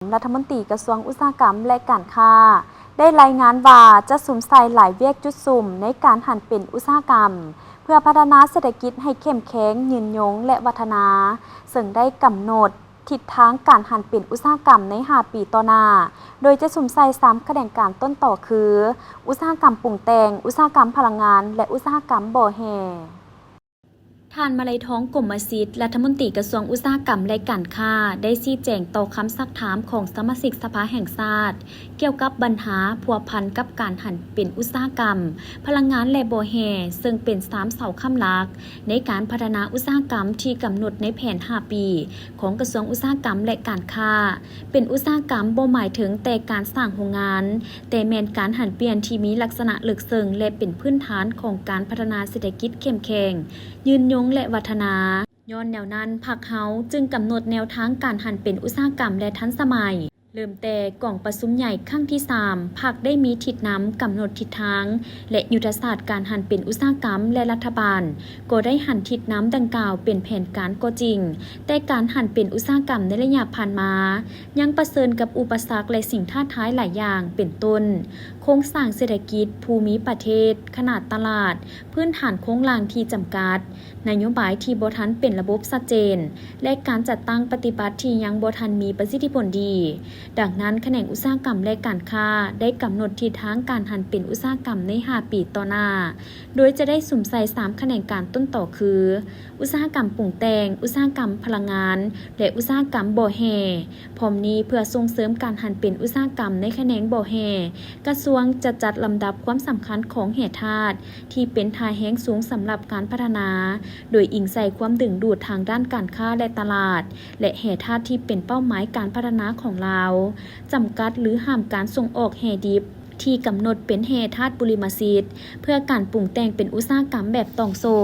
ລັດຖະມົນຕີກະຊວງອຸດສາຫະກຳ ແລະ ການຄ້າ ໄດ້ລາຍງານວ່າ ຈະສຸມໃສ່ຫຼາຍວຽກຈຸດສຸມໃນການຫັນເປັນອຸດສາຫະກຳ ເພື່ອພັດທະນາເສດຖະກິດໃຫ້ເຂັ້ມແຂງ, ຍືນຍົງ ແລະ ວັດທະນາ, ເຊິ່ງໄດ້ກຳນົດທິດທາງການຫັນເປັນອຸດສາຫະກຳໃນຫ້າປີຕໍ່ໜ້າ, ໂດຍຈະສຸມໃສ່ສາມຂະແໜງການຕົ້ນຕໍຄື ອຸດສາຫະກຳປຸງແຕ່ງ, ອຸດສາຫະກຳພະລັງງານ ແລະ ອຸດສາຫະກຳບໍ່ແຮ່. ທ່ານ ມະໄລທອງ ກົມມະສິດ ລັດຖະມົນຕີກະຊວງອຸດສາຫະກຳ ແລະ ການຄ້າ ໄດ້ຊີ້ແຈງຕໍ່ຄຳຊັກຖາມຂອງສະມາຊິກສະພາແຫ່ງຊາດ ກ່ຽວກັບບັນຫາພົວພັນກັບການຫັນເປັນອຸດສາຫະກຳ, ພະລັງງານ ແລະ ບໍ່ແຮ່, ເຊິ່ງເປັນສາມເສົາຄ້ຳຫຼັກໃນການພັດທະນາອຸດສາຫະກຳທີ່ກຳນົດໃນແຜນຫ້າປີຂອງກະຊວງອຸດສາຫະກຳ ແລະ ການຄ້າ. ເປັນອຸດສາຫະກຳບໍ່ໝາຍເຖິງແຕ່ການສ້າງໂຮງງານ, ແຕ່ແມ່ນການຫັນປ່ຽນທີ່ມີລັກສະນະເລິກເຊິ່ງ ແລະ ເປັນພື້ນຖານຂອງການພັດທະນາເສດຖະກິດເຂັ້ມແຂງ, ຍືນຍົງ ແລະ ວັດທະນາ. ຍ້ອນແນວນັ້ນ, ພັກເຮົາຈຶ່ງກຳນົດແນວທາງການຫັນເປັນອຸດສາຫະກຳ ແລະ ທັນສະໄໝ. ເລີ່ມແຕ່ກອງປະຊຸມໃຫຍ່ຄັ້ງທີສາມ, ພັກໄດ້ມີທິດນຳກຳນົດທິດທາງ ແລະ ຍຸດທະສາດການຫັນເປັນອຸດສາຫະກຳ ແລະ ລັດຖະບານກໍໄດ້ຫັນທິດນຳດັ່ງກ່າວເປັນແຜນການກໍຈິງ, ແຕ່ການຫັນເປັນອຸດສາຫະກຳໃນໄລຍະຜ່ານມາ ຍັງປະເຊີນກັບອຸປະສັກ ແລະ ສິ່ງທ້າທາຍຫຼາຍຢ່າງ ເປັນຕົ້ນ ໂຄງສ້າງເສດຖະກິດ, ພູມິປະເທດ, ຂະໜາດຕະຫຼາດ, ພື້ນຖານໂຄງລ່າງທີ່ຈຳກັດ, ນະໂຍບາຍທີ່ບໍ່ທັນເປັນລະບົບຊັດເຈນ ແລະ ການຈັດຕັ້ງປະຕິບັດທີ່ຍັງບໍ່ທັນມີປະສິດທິຜົນດີ. ດັ່ງນັ້ນ, ຂະແໜງອຸດສາຫະກຳ ແລະ ການຄ້າ ໄດ້ກຳນົດທິດທາງການຫັນເປັນອຸດສາຫະກຳໃນຫ້າປີຕໍ່ໜ້າ, ໂດຍຈະໄດ້ສຸມໃສ່ສາມຂະແໜງການຕົ້ນຕໍຄື ອຸດສາຫະກຳປຸງແຕ່ງ, ອຸດສາຫະກຳພະລັງງານ ແລະ ອຸດສາຫະກຳບໍ່ແຮ່. ພ້ອມນີ້, ເພື່ອສົ່ງເສີມການຫັນເປັນອຸດສາຫະກຳໃນຂະແໜງບໍ່ແຮ່, ກະຊວງຈະຈັດລຳດັບຄວາມສຳຄັນຂອງແຮ່ທາດທີ່ເປັນທ່າແຮງສູງສຳລັບການພັດທະນາ, ໂດຍອີງໃສ່ຄວາມດຶງດູດທາງດ້ານການຄ້າ ແລະ ຕະຫຼາດ ແລະ ແຮ່ທາດທີ່ເປັນເປົ້າໝາຍການພັດທະນາຂອງລາວ, ຈຳກັດ ຫຼື ຫ້າມການສົ່ງອອກແຮ່ດິບ ທີ່ກຳນົດເປັນແຮ່ທາດບຸລິມະສິດ ເພື່ອການປຸງແຕ່ງເປັນອຸດສາຫະກຳແບບຕ່ອງໂສ້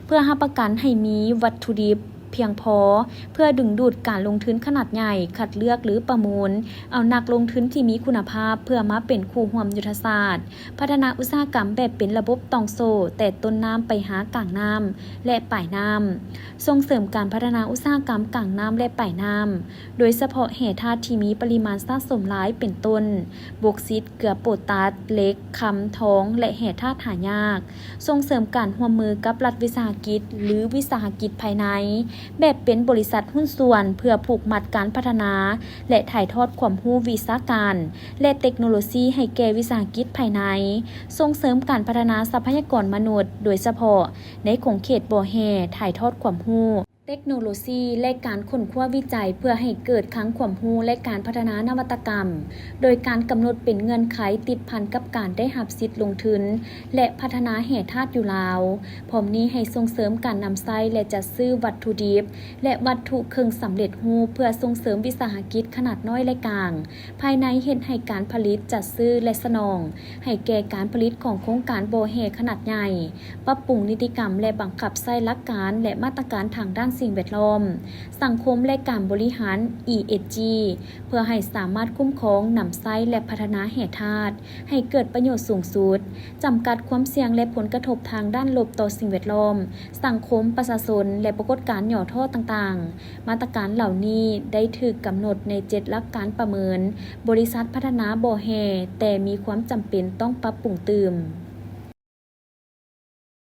ເພື່ອຮັບປະກັນໃຫ້ມີວັດຖຸດິບພຽງພໍ ເພື່ອດຶງດູດການລົງທຶນຂະໜາດໃຫຍ່, ຄັດເລືອກ ຫຼື ປະມູນເອົານັກລົງທຶນທີ່ມີຄຸນນະພາບ ເພື່ອມາເປັນຄູ່ຮ່ວມຍຸດທະສາດພັດທະນາອຸດສາຫະກຳແບບເປັນລະບົບຕ່ອງໂສ້ ແຕ່ຕົ້ນນ້ຳໄປຫາກາງນ້ຳ ແລະ ປາຍນ້ຳ. ສົ່ງເສີມການພັດທະນາອຸດສາຫະກຳກາງນ້ຳ ແລະ ປາຍນ້ຳ, ໂດຍສະເພາະແຮ່ທາດທີ່ມີປະລິມານສະສົມຫຼາຍ ເປັນຕົ້ນ ບົກຊິດ, ເກືອໂປຕັດ, ເຫຼັກ, ຄຳ, ທອງ ແລະ ແຮ່ທາດຫາຍາກ. ສົ່ງເສີມການຮ່ວມມືກັບລັດວິສາຫະກິດ ຫຼື ວິສາຫະກິດພາຍໃນ ແບບເປັນບໍລິສັດຫຸ້ນສ່ວນ ເພື່ອຜູກມັດການພັດທະນາ ແລະ ຖ່າຍທອດຄວາມຮູ້ວິຊາການ ແລະ ເຕັກໂນໂລຊີໃຫ້ແກ່ວິສາຫະກິດພາຍໃນ. ສົ່ງເສີມການພັດທະນາຊັບພະຍາກອນມະນຸດ, ໂດຍສະເພາະ ໃນຂົງເຂດບໍ່ແຮ່, ຖ່າຍທອດຄວາມຮູ້, ເຕັກໂນໂລຊີ ແລະ ການຄົ້ນຄວ້າວິໄຈ ເພື່ອໃຫ້ເກີດຄັງຄວາມຮູ້ ແລະ ການພັດທະນານະວັດຕະກຳ, ໂດຍການກຳນົດເປັນເງື່ອນໄຂຕິດພັນກັບການໄດ້ຮັບສິດລົງທຶນ ແລະ ພັດທະນາແຮ່ທາດຢູ່ລາວ. ພ້ອມນີ້ໃຫ້ສົ່ງເສີມການນຳໃຊ້ ແລະ ຈັດຊື້ວັດຖຸດິບ ແລະ ວັດຖຸເຄື່ອງສຳເລັດຮູບ ເພື່ອສົ່ງເສີມວິສາຫະກິດຂະໜາດນ້ອຍ ແລະ ກາງ ພາຍໃນເຮັດໃຫ້ການຜະລິດ, ຈັດຊື້ ແລະ ສະໜອງໃຫ້ແກ່ການຜະລິດຂອງໂຄງການບໍ່ແຮ່ຂະໜາດໃຫຍ່, ປັບປຸງນິຕິກຳ ແລະ ບັງຄັບໃຊ້ຫຼັກການ ແລະ ມາດຕະການທາງດ້ານສິ່ງແວດລ້ອມ, ສັງຄົມ ແລະ ການບໍລິຫານ ອີເອສຈີ ເພື່ອໃຫ້ສາມາດຄຸ້ມຄອງ, ນຳໃຊ້ ແລະ ພັດທະນາແຮ່ທາດໃຫ້ເກີດປະໂຫຍດສູງສຸດ, ຈຳກັດຄວາມສ່ຽງ ແລະ ຜົນກະທົບທາງດ້ານລົບຕໍ່ສິ່ງແວດລ້ອມ, ສັງຄົມ, ປະຊາຊົນ ແລະ ປາກົດການຫຍໍ້ທໍ້ຕ່າງໆ. ມາດຕະການເຫຼົ່ານີ້ໄດ້ຖືກກຳນົດໃນເຈັດຫຼັກການປະເມີນບໍລິສັດພັດທະນາບໍ່ແຮ່, ແຕ່ມີຄວາມຈຳເປັນຕ້ອງປັບປຸງຕື່ມ.